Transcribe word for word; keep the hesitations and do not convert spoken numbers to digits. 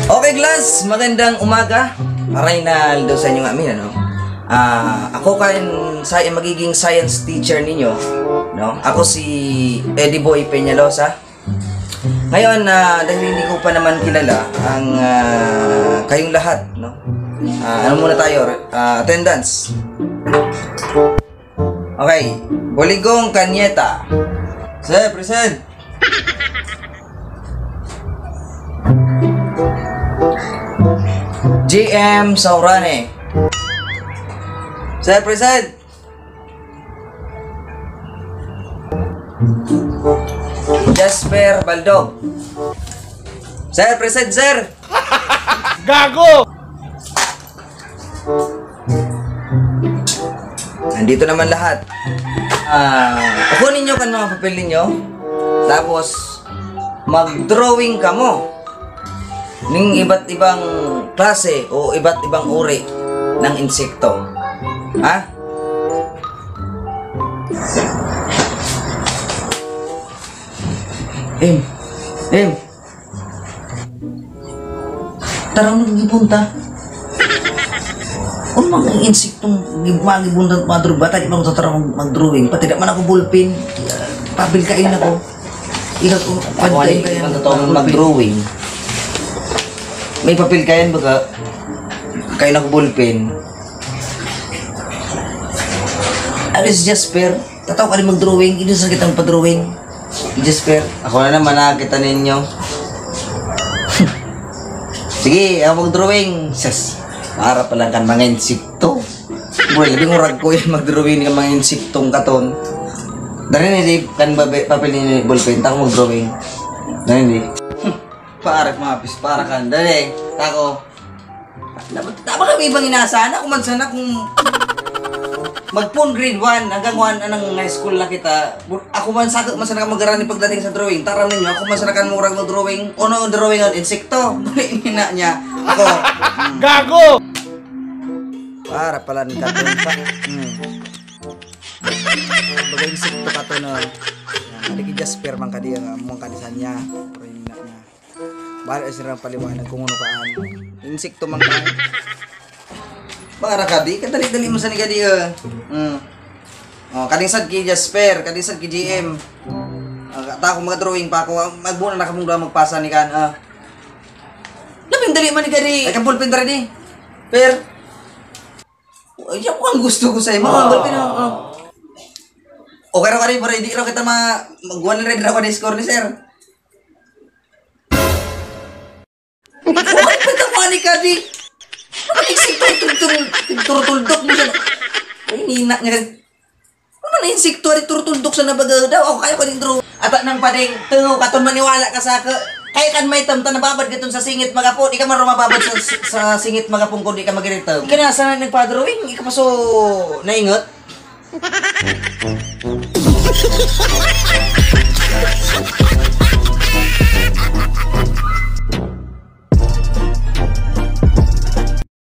Okay, class, magandang umaga. Aray na aldaw sa inyo nga amin, ano? Ah, ako kan sa magiging science teacher ninyo, no? Ako si Eddie Boy Peñalosa. Ngayon, ah, dahil hindi ko pa naman kilala ang, ah, kayong lahat, no? Ah, ano muna tayo? Ah, attendance. Okay. Boligong Kanyeta. Sir, present. G M Saurane. Sir, present. Jasper Baldog. Sir, present, sir. Gago! Nandito naman lahat. Ah, kukunin nyo kan mga papel ninyo. Tapos, mag-drawing kamo ning iba't ibang klase o iba't ibang uri ng insekto. Ha? Em, em. Tarang naggipunta. Ano mga insektong gib-, mga gibuntan, mga drawing? Bata, di ba ako tatarang mag-drawing? Pati naman ako ballpen. Papel kain ako. Ikaw, Ako pwede nga, kayo kaya ikaw ang mag-, totoong mag-drawing. May papel kayo, baka kayo na ballpen. Ano si Jasper? Tataw ka rin mag-drawing, hindi sa kitang pa-drawing. Jasper. Ako na naman, nakakita ninyo. Sige, ako mag-drawing. Sas, para pala kan mga insekto. Well, di mo rag ko yung mag-drawing ng mga insektong katon. Dari ni di, kan babe, papel ni ballpen, tako mag-drawing. Dari ni. Para mga pis, para kan. Dari, tako. Dapat, dapat kami ibang inaasahan. Ako man sana kung magpon grade one hanggang one, anang high school na kita. Bu-, ako man sa, man sana ka magarani pagdating sa drawing. Taram ninyo, ako man sana kan murag mag-drawing. Ano ang drawing ang insekto? Ina niya. Ako. Gago! Para pala ni Katon ka. Hmm. Baga insekto ka to, no? Yan, hindi ki Jasper man kadi, ang mong kadi sa niya. Pero yun na niya. Bala sila ang paliwanag kung ano kaan. Insekto man kaan. Para kadi, kadali-dali mo sa ni kadi, ah. Hmm. Oh, kading sad ki Jasper, kading sad ki G M. Ah, ta ako mag-drawing pa ako, ah, magmuna na kamong duha magpasa ni kan, ah. Labing dali man ni kadi. Ay, kan ballpen dali di. Per. Ay, ako ang gusto ko sa'yo. Mga Ah. ballpen, ah, ah. Okay ra ka rin, pero hindi ra kita ma-, mag-one hundred ra ka na score ni sir. Uy, pagkamali ka, di. Ano ka, insekto, tul-, tul-, turtuldok mo siya? Ay, nina niya. Ano na insekto, di turtuldok sa nabaga daw? Ako, kaya ko din draw. Ata nang pading, tungo ka ton maniwala ka sa ka-, kaya kan may tam, ta nababad ka ton sa singit magapo, di ka maro mababad sa, sa singit magapong kung di ka magiritam. Ika na, sana nagpa-drawing, ika pa so naingot.